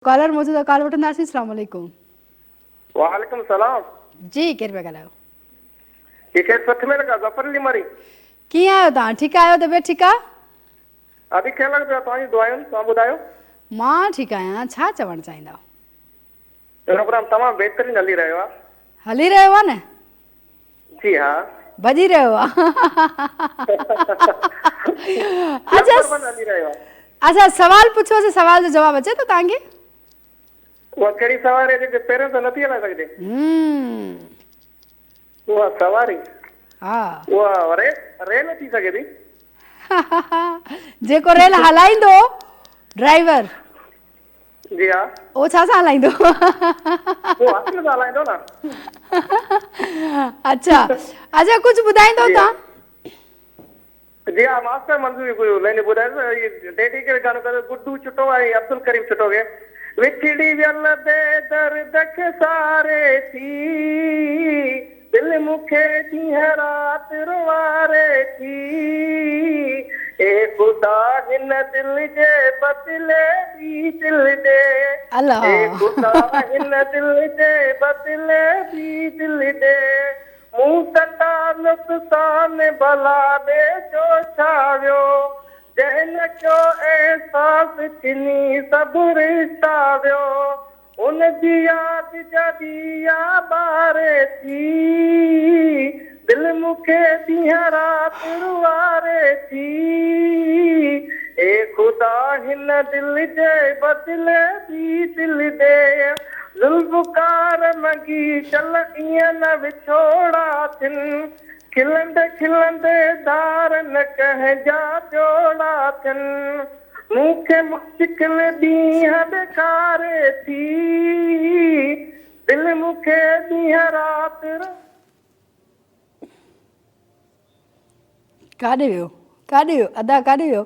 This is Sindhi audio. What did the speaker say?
ڪالر موجود آ ڪال وٺنداسين اسلام عليڪم. وعليڪم السلام. جي ڪير پيا ڳالهايو. جي خير سٺ ۾ لڳا ظفر علي مري. ڪيئن آهيو توهان ٺيڪ آهيو طبيعت ٺيڪ آ. ادي خير لڳو پيو آ توهان جون دعايون توهان ٻڌايو. مان ٺيڪ آهيان ڇا چوڻ چاهيندؤ. پروگرام تمام بهترين هلي رهيو آ. هلي رهيو آ نه. جي ها. ڀڄي رهيو آ. اچا هلي رهيو آ. اچا سوال پڇوسي سوال جو جواب اچي ٿو توهان کي؟ اها ڪهڙي سواري جيڪي پيرن سان نٿي هلائي سگهجي؟ اها سواري؟ ها. اها ريل ريل ٿي سگهي ٿي. جيڪو ريل هلائيندو ڊرائيور. جي ها. اهو ڇا سان هلائيندو؟ اهو هٿن سان هلائيندو نه. اڇا اڇا ڪجهه ٻڌائيندو توهان؟ جي ها ماسٽر منظور ڪجهه لائن ٻڌايو هي ڊيڊي کي گانو ڪيو گڊو ڇٽو ۽ عبدالڪريم ڇٽو کي وڇڙي ويل بي درد کي ساري ٿي دل مون کي ڏينهن رات روئاري ٿي اي خدا هن دل جي بدلي ٻي دل ڏي اي خدا هن دل جي بدلي ٻي دل ڏي مون سٽا نقصان ڀلا ٻئي جو ڇا ويو جنهن نه ڪيو احساس ڇني سڀ رشتا ويو ان جي ياد جا ڏيئا ٻاري ٿي دل مون کي ڏينهن رات روئاري ٿي اي خدا هن دل جي بدلي ٻي دل ڏي ذوالفقار منگي چل ايئن نه وڇوڙا ٿين کلندي کلندي ڌار نه ڪنهن جا جوڙا ٿين مون کي مشڪل ڏينهن ڏيکاري ٿي دل مون کي ڏينهن رات. ڪاڏي ويو ڪاڏي ويو ادا ڪاڏي ويو.